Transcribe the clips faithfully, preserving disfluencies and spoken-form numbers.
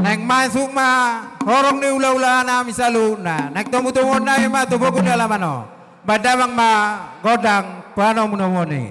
Naeng masuk ma horong ni hula-hula nami saluhutna. Naeng tomu-tomuon nami ma tu pogu ni alaman on. Bahen damang ma gondang panomu-nomuni.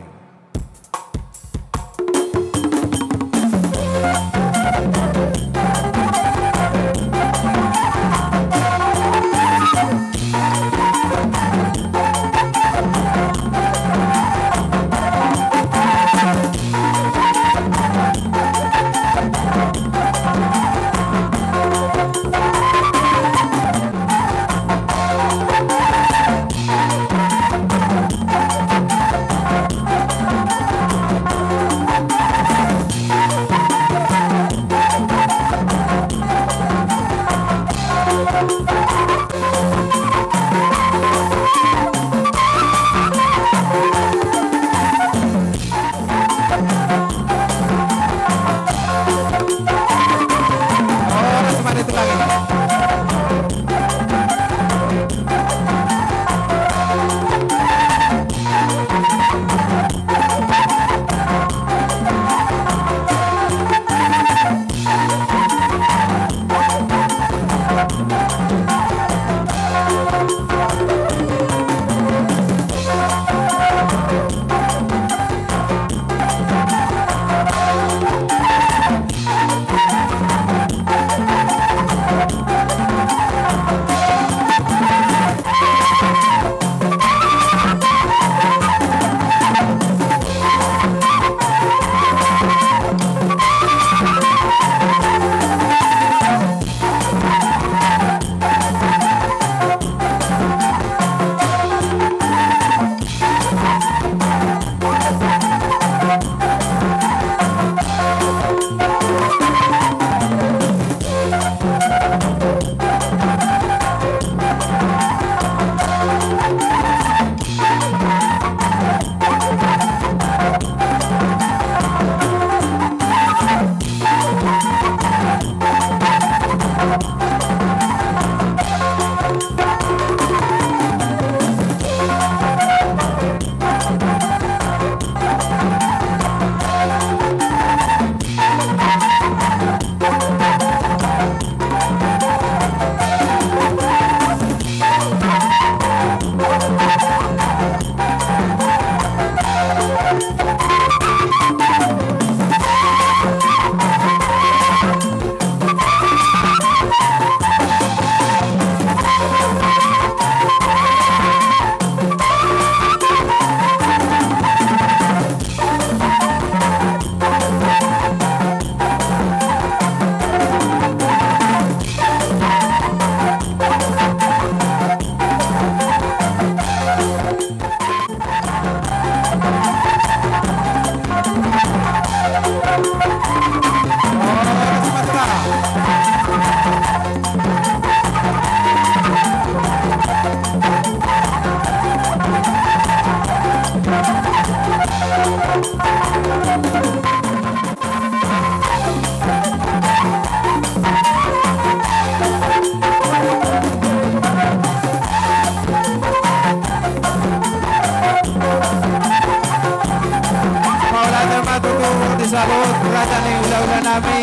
Mauliate ma tutu di saluhut raja ni hula-hula nami.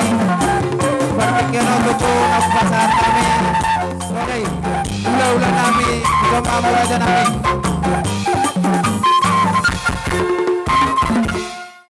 Partingkian on tutu na hupasahat hami. Songon i hula-hula nami, di son ma hamu raja nami.